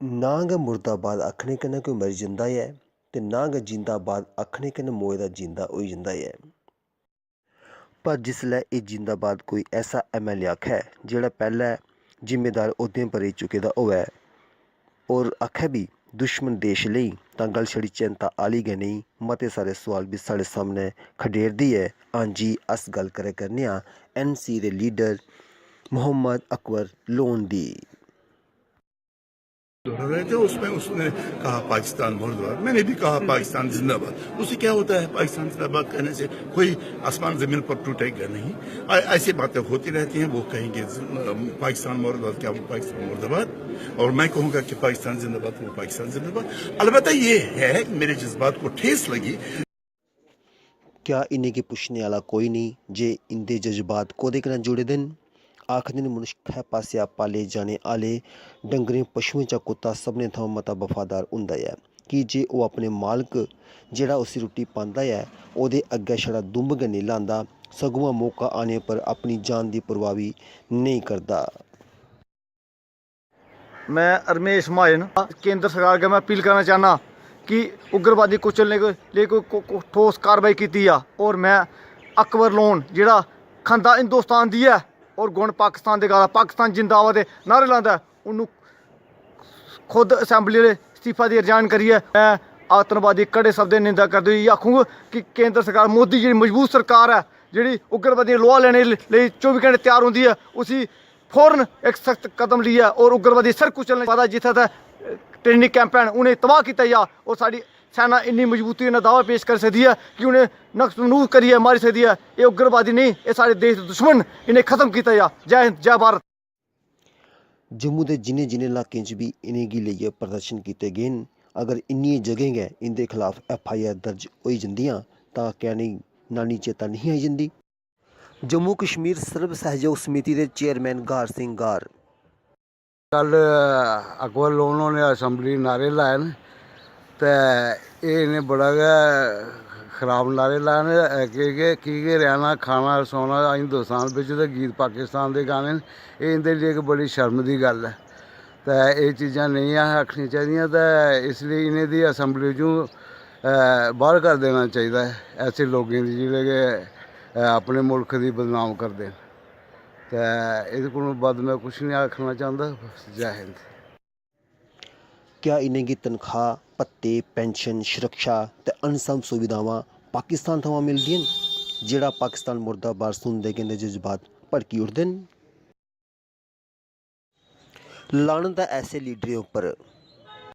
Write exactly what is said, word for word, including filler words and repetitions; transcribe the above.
ना गै मुर्दाबाद आखने कन्नै कोई मरी जंदा ऐ ते ना गै जिंदाबाद आखने कन्नै मोए दा जींदा होई जंदा ऐ। पर जिसलै एह् जिंदाबाद कोई ऐसा एमएलए आखै जेह्ड़ा पैह्लै जिम्मेदार औह्दें पर रेही चुके दा होऐ और आखै बी दुश्मन देश लेई, तां गल्ल छड़ी चैंता आह्ली गै नेईं, मते सारे सोआल बी साढ़े सामनै खडेरदी ऐ। हां जी, अस गल्ल करै करने आं एनसी दे लीडर मोहम्मद अकबर लोन दी। रहे थे, उसमें उसने कहा पाकिस्तान मुर्दाबाद, मैंने भी कहा पाकिस्तान जिंदाबाद। उससे क्या होता है पाकिस्तान जिंदाबाद कहने से? कोई आसमान जमीन पर टूटेगा नहीं। ऐसी बातें होती रहती हैं। वो कहेंगे पाकिस्तान मुर्दाबाद, क्या वो पाकिस्तान मुर्दाबाद, और मैं कहूँगा कि पाकिस्तान जिंदाबाद, वो पाकिस्तान जिंदाबाद। अलबत्ता ये है कि मेरे जज्बात को ठेस लगी। क्या इ'नेंगी पुच्छने आह्ला कोई निं जे इं'दे जज्बात कोह्दे कन्नै जुड़े दे न? आखदे न, मनुक्खै पासेआ पाले जाने आह्ले डंगरें पशुएं चा कुत्ता सभनें थमां मता वफादार होंदा ऐ, की जे ओह् अपने मालक, जेह्ड़ा उसी रुट्टी पांदा ऐ, ओह्दे अग्गै छड़ा दुंब गै नेईं ल्हांदा, सगुआं मौका आने पर अपनी जान दी परवाह् बी नेईं करदा। में रमेश महाजन। केंद्र सरकार अग्गें में अपील करना चाह्न्नां कि उग्रवादी कुचलने लेई कोई ठोस कार्रवाई कीती जा। और में अकबर लोन जेह्ड़ा खंदा हिंदुस्तान दी ऐ और गुण पाकिस्तान दे गाला, पाकिस्तान जिंदाबाद दे नारे लांदा ऐ, उन्नू खुद असैंबली आह्ले इस्तीफा देई रिजाइन करियै में आतंकवादी कड़े शब्दें निंदा करदे होई आखूंग कि केंद्र सरकार, मोदी जेह्ड़ी मजबूत सरकार ऐ, जेह्ड़ी उग्रवादियें लोहा लैने लेई चौबी घैंटे त्यार रौंह्दी ऐ, उसी फौरन इक सख्त कदम लेइयै और उग्रवादी सर कुचलने वादा जित्थै तै ट्रेनिंग कैंप हैन उ'नेंगी तबाह कीता जा और साढ़ी सेना इन्नी मजबूती कन्नै दावा पेश करी सकदी ऐ कि उ'नें नकसमनूद करियै मारी सकदी ऐ। एह् उग्रवादी नेईं, एह् साढ़े देश दे दुश्मन न, इ'नेंगी खत्म कीता जा। जय हिंद, जय भारत। जम्मू दे जिनें जिनें इलाकें च बी इ'नेंगी लेइयै प्रदर्शन कीते गे न, अगर इन्नियें जगहें गै इं'दे खलाफ एफआईआर दर्ज होई जंदियां तां क्या इ'नेंगी नानी चेता नेईं आई जंदी? जम्मू कश्मीर सर्व सैहयोग समिति दे चेयरमैन ग्हार सिंह ग्हार। कल अकबर लोन होरें असैम्बली नारे लाए न ते एह् इ'नें बड़ा गै खराब नारे लाए न। की के की के रैह्ना खाना सौना हिंदोस्तान बिच्च ते गीत पाकिस्तान दे गाने न। एह् इं'दे लेई इक बड़ी शर्म दी गल्ल ऐ। ते एह् चीजां नेईं असें आखनियां चाहिदियां ते इसलेई इ'नें दी असैम्बली चूं बाह्र करी देना चाहिदा ऐ ऐसे लोकें दी जेह्ड़े कि अपने मुल्ख दी बदनाम करदे न। ते एह्दे कोलूं बद्ध में कुछ निं आखना चांह्दा। जै हिंद। क्या इ'नेंगी तनखाह्, भत्ते, पैंशन, सुरक्षा ते अनसम सुविधावां पाकिस्तान थमां मिलदियां न, जेह्ड़ा पाकिस्तान मुर्दाबाद सुनदे गै इं'दे जज्बात भड़की उठदे न? लानत ऐ ऐसे लीडरें उप्पर